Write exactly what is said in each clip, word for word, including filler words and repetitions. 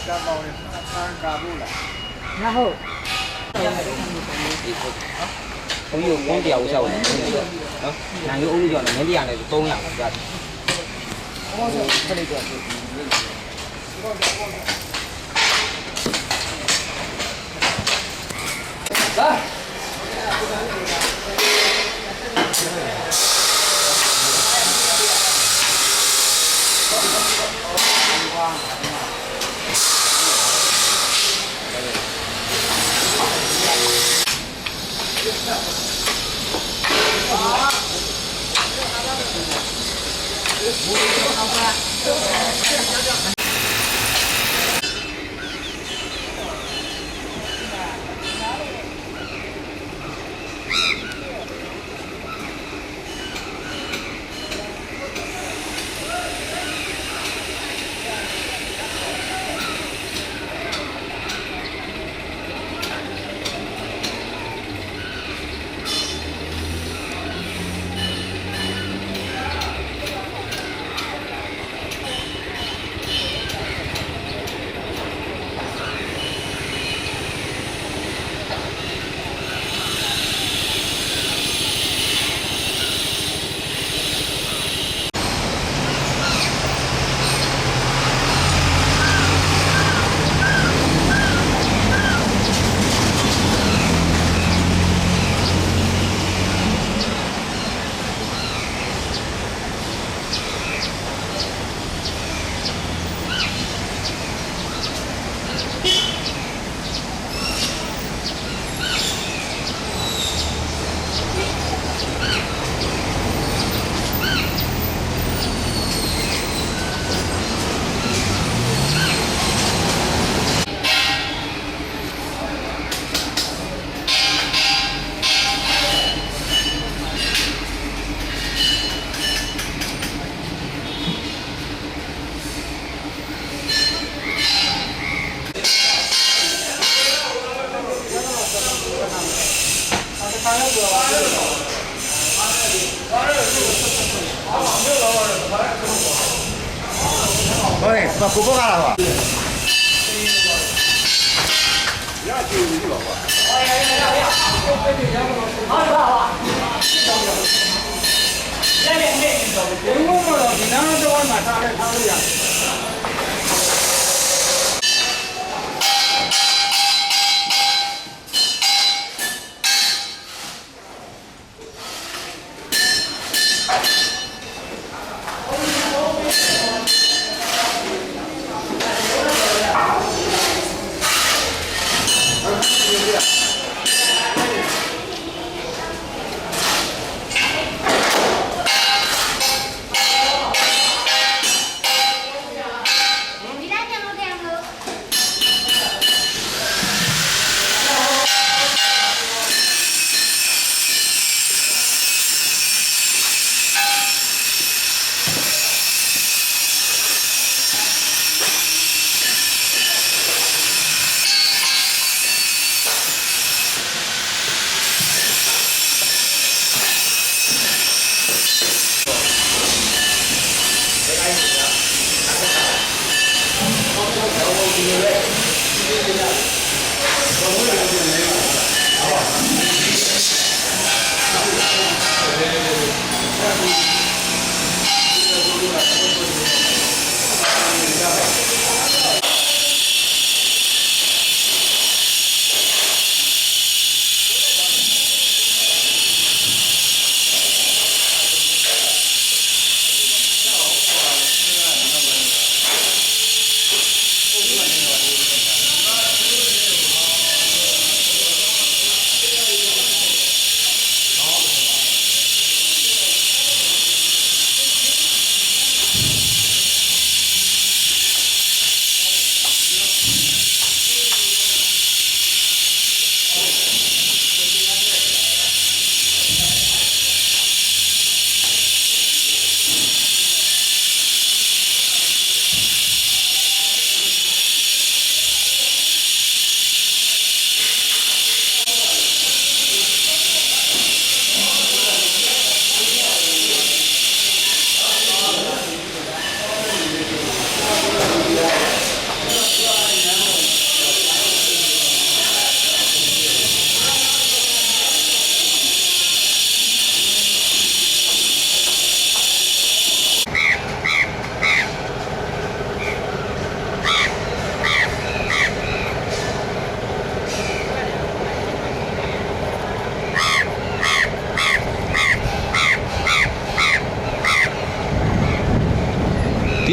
然后，我有空调烧的，啊，那个屋有人没电了，都要。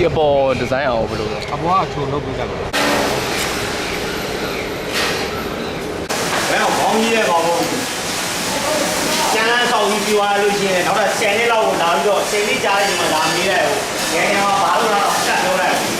အပေါ် design အောင်ဘယ်လိုလဲ။ အပေါ်ကချိုလုပ်ပေးကြတယ်။ ဘယ်အောင်ခေါင်းကြီးလဲခေါင်းကြီး။ ကျန်းလန်းဆောက်ပြီးပြောရလို့ရှိရင်တော့ဆယ်နှစ်လောက်ကိုလာပြီးတော့ဆယ်နှစ်ကြာတဲ့ချိန်မှာလာမေးလိုက်ဟိုငယ်ငယ်မှာဘာလို့လာတော့စက်ပြောလိုက်။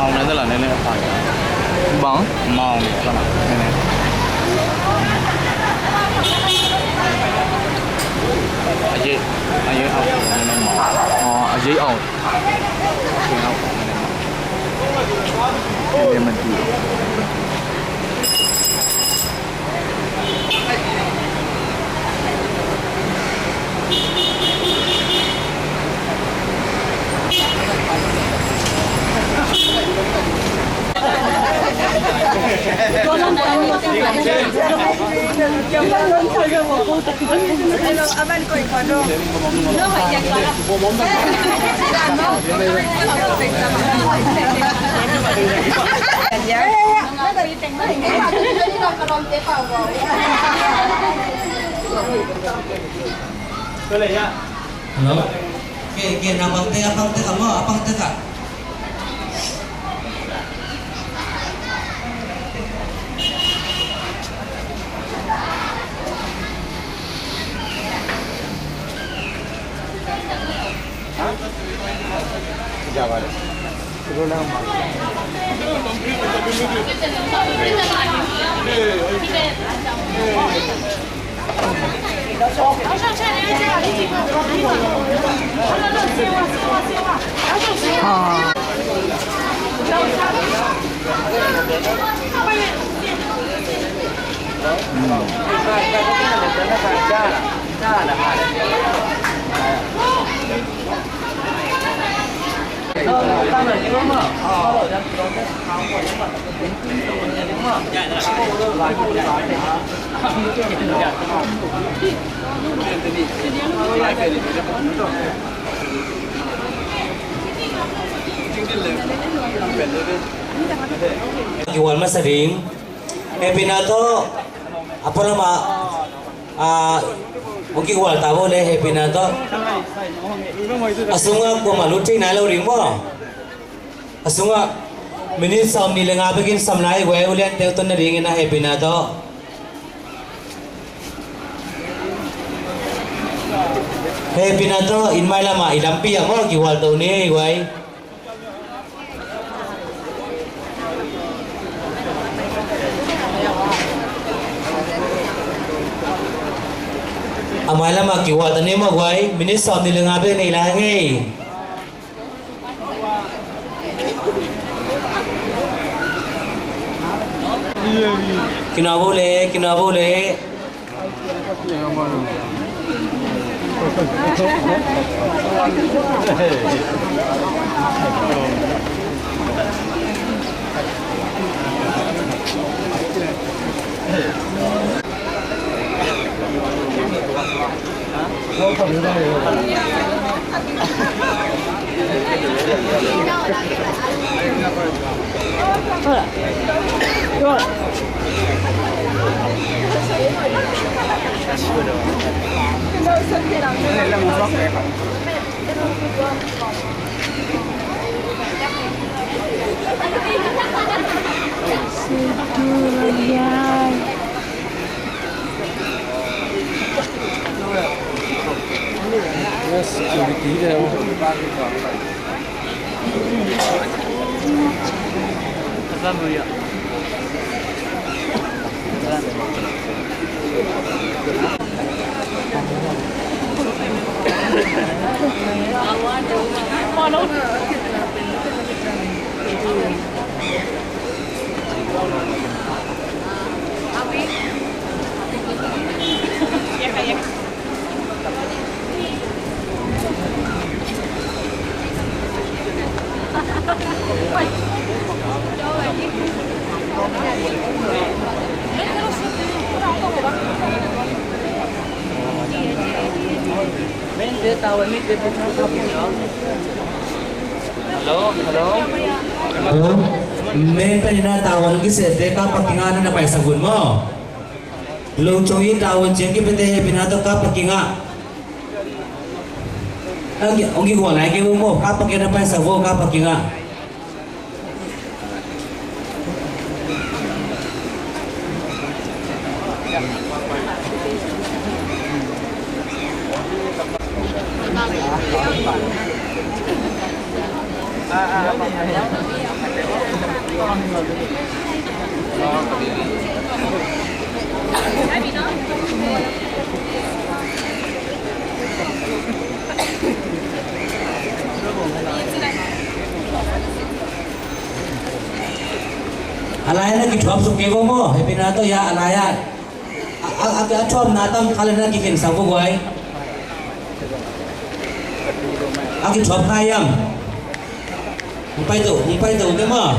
Mawk na te la ne ne a pa. Bang? Mawk ne te la ne ne. A ye, a ye a ne ne mawk. Aw, a ye a. A ye a ne ne mawk. Ne ne mawk. Hello. Ke, ke, na pangte, a pangte ka mo, a pangte ka. Kihual masa ding. Hehpihna tawh a pualam ah, ah, hong kihual ta vo le, hehpihna tawh. A sungah kuamah lut thei nai lo ding maw? A sungah minit sawmnih le nga bekin sam lai, U Liante uh ton nadingin a, hehpihna tawh. Hehpihna tawh, inn mailam ah i lampi ah maw, kihual to ni, guai. A mailam ah kihual ta ni maw, guai. Minit sawmnih le nga bek nei lai ngei. Kina vo le, kina vo le. Hello, hello. Hello. Men pen ina tawon kisete ka pakinga na na paisa gun mo. Lungchong i tawon ciang kipete hepina to ka pakinga. Agi, agi ko lai ke mo ka pakinga na paisa vo ka pakinga. A lai-ah na kithuap suk kei vo maw? Happy na tawh ya a lai-ah. A, a, a, a thuapna tam kha le na kikhen sak vo guai. A kithuap kha hiam? Hong pai to, hong pai to te maw.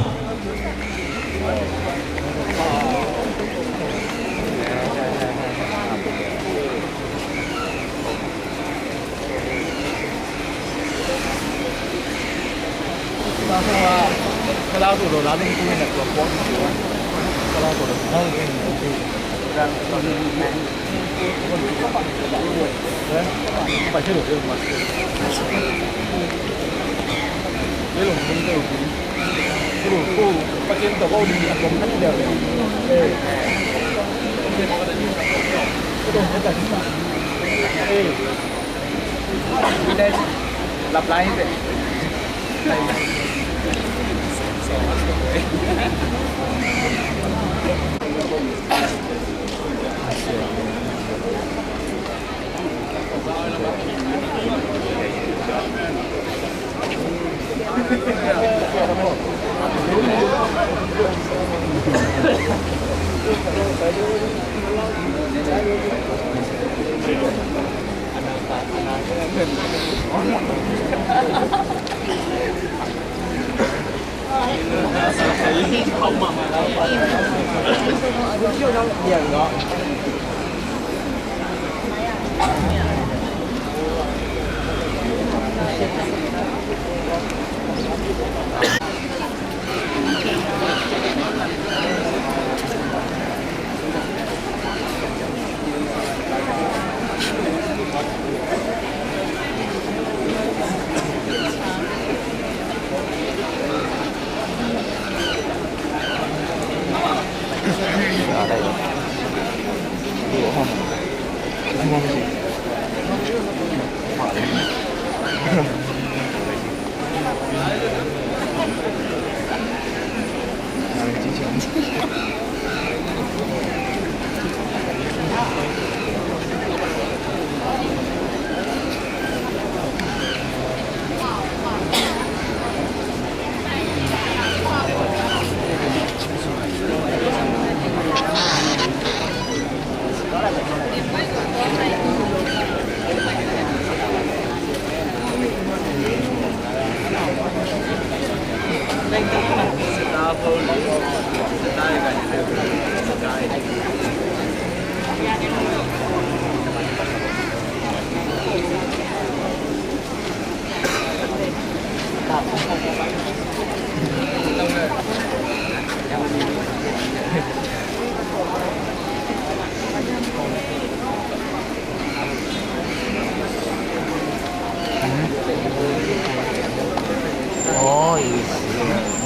Oh, I see.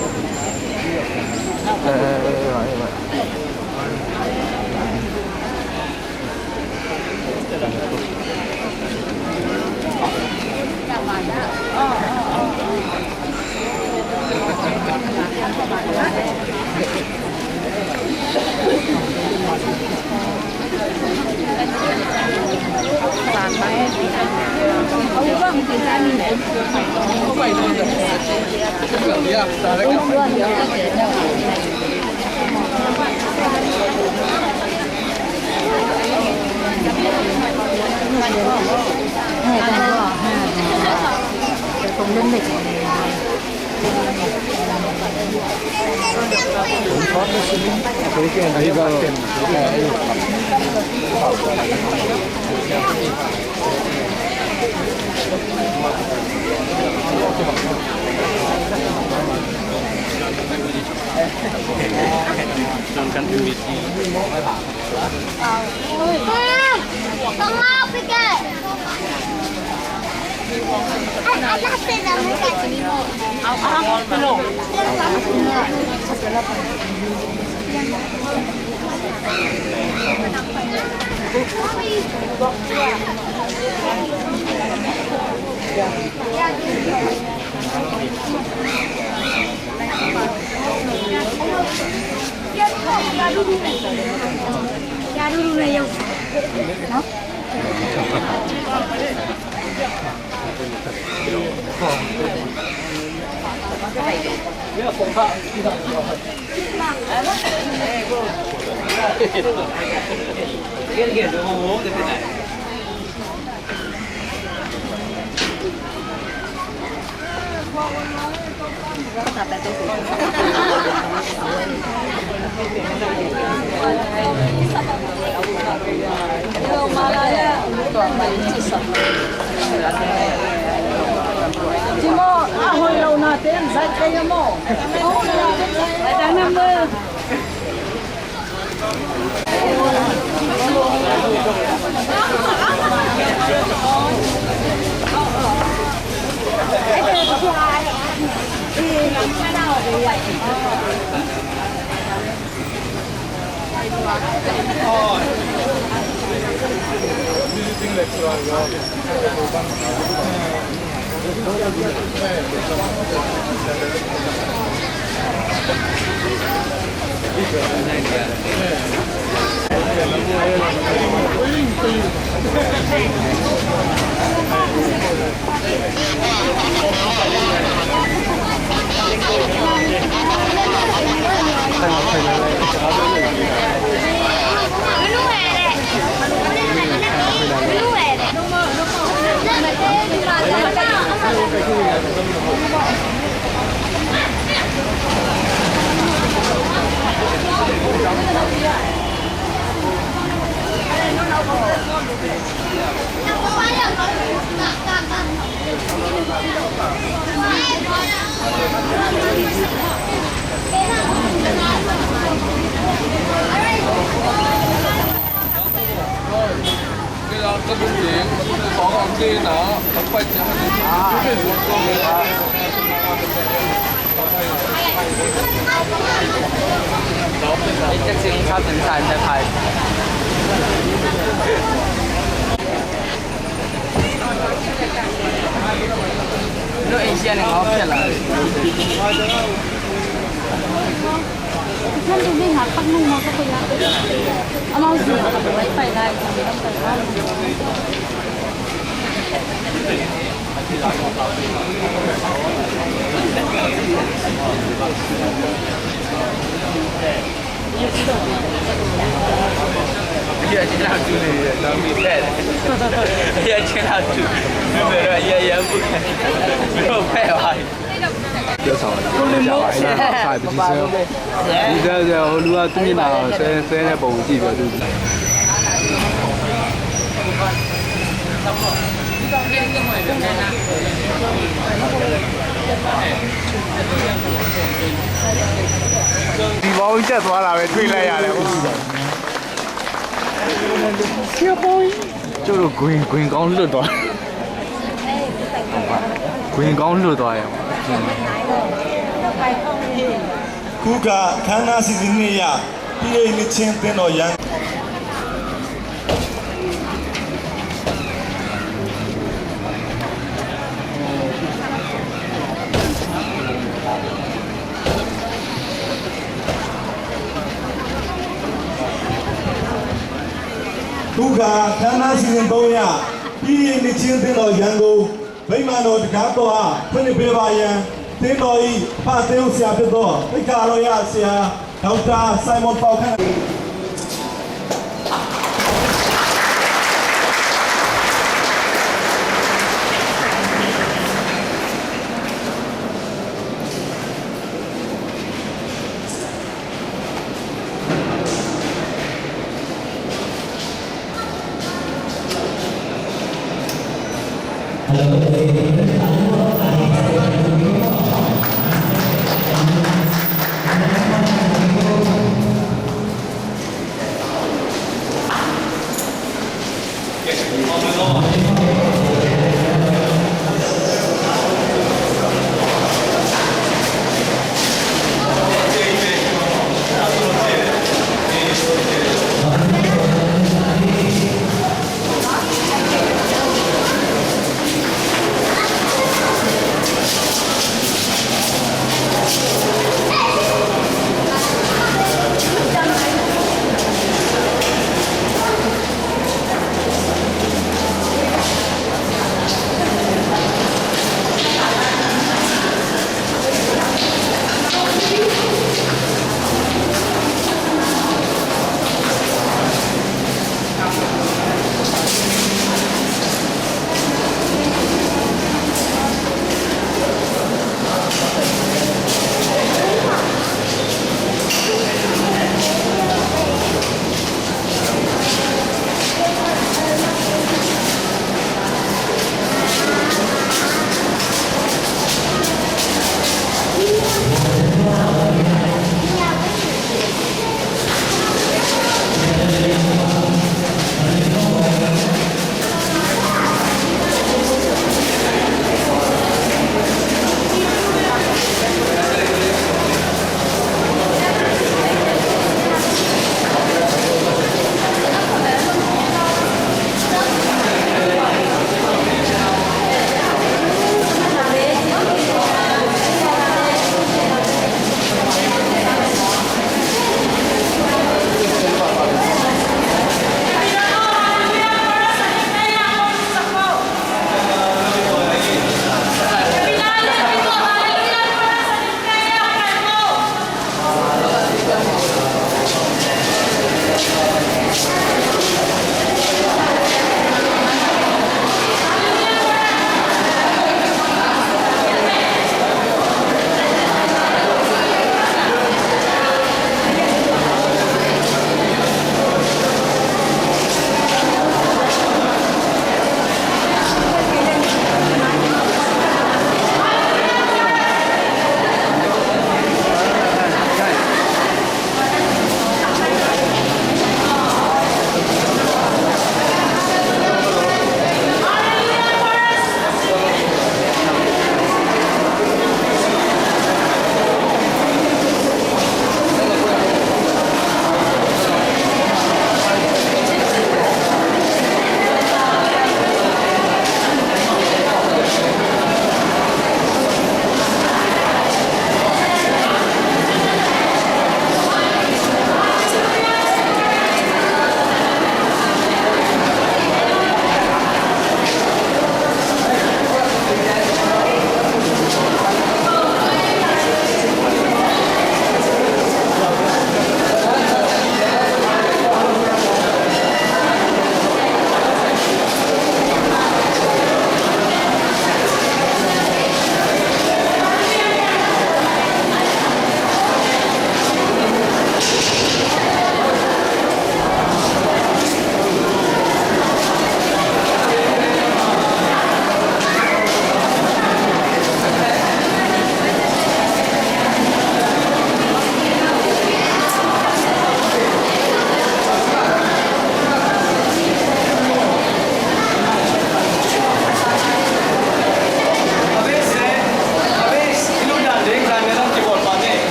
Eh, eh, eh, eh, eh. Ci maw, a hoih lo na te an zat kei a maw? A hoih lo na te an zat kei a maw?ဒီဘက်ကျသွားတာပဲ တွေ့လိုက်ရတယ်။ ကျိုးတို့ ကွင်း ကွင်းကောင်းလွတ်သွား။ ကွင်းကောင်းလွတ်သွားရဲ့။ ခုအခါ အခမ်းအနားစီစဉ်နေရာ ပြည်သူ့နှစ်ချင်းသင်းတော် ရန် ခုအခါ အခမ်းအနားစီစဉ်သုံးရ ပြည်သူ့နှစ်ချင်းသင်းတော် ရန်ကုန် ဗိမာန်တော်တံခါးသော့အား ဖွင့်လှစ်ပေးပါရန် သင်းတော်၏ အဖသင်းအုပ်ဆရာဖြစ်သော သိက္ခာတော်ရဆရာ ဒေါက်တာ စိုင်းမွန်ပေါက် ခန့်အပ်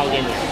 Okay.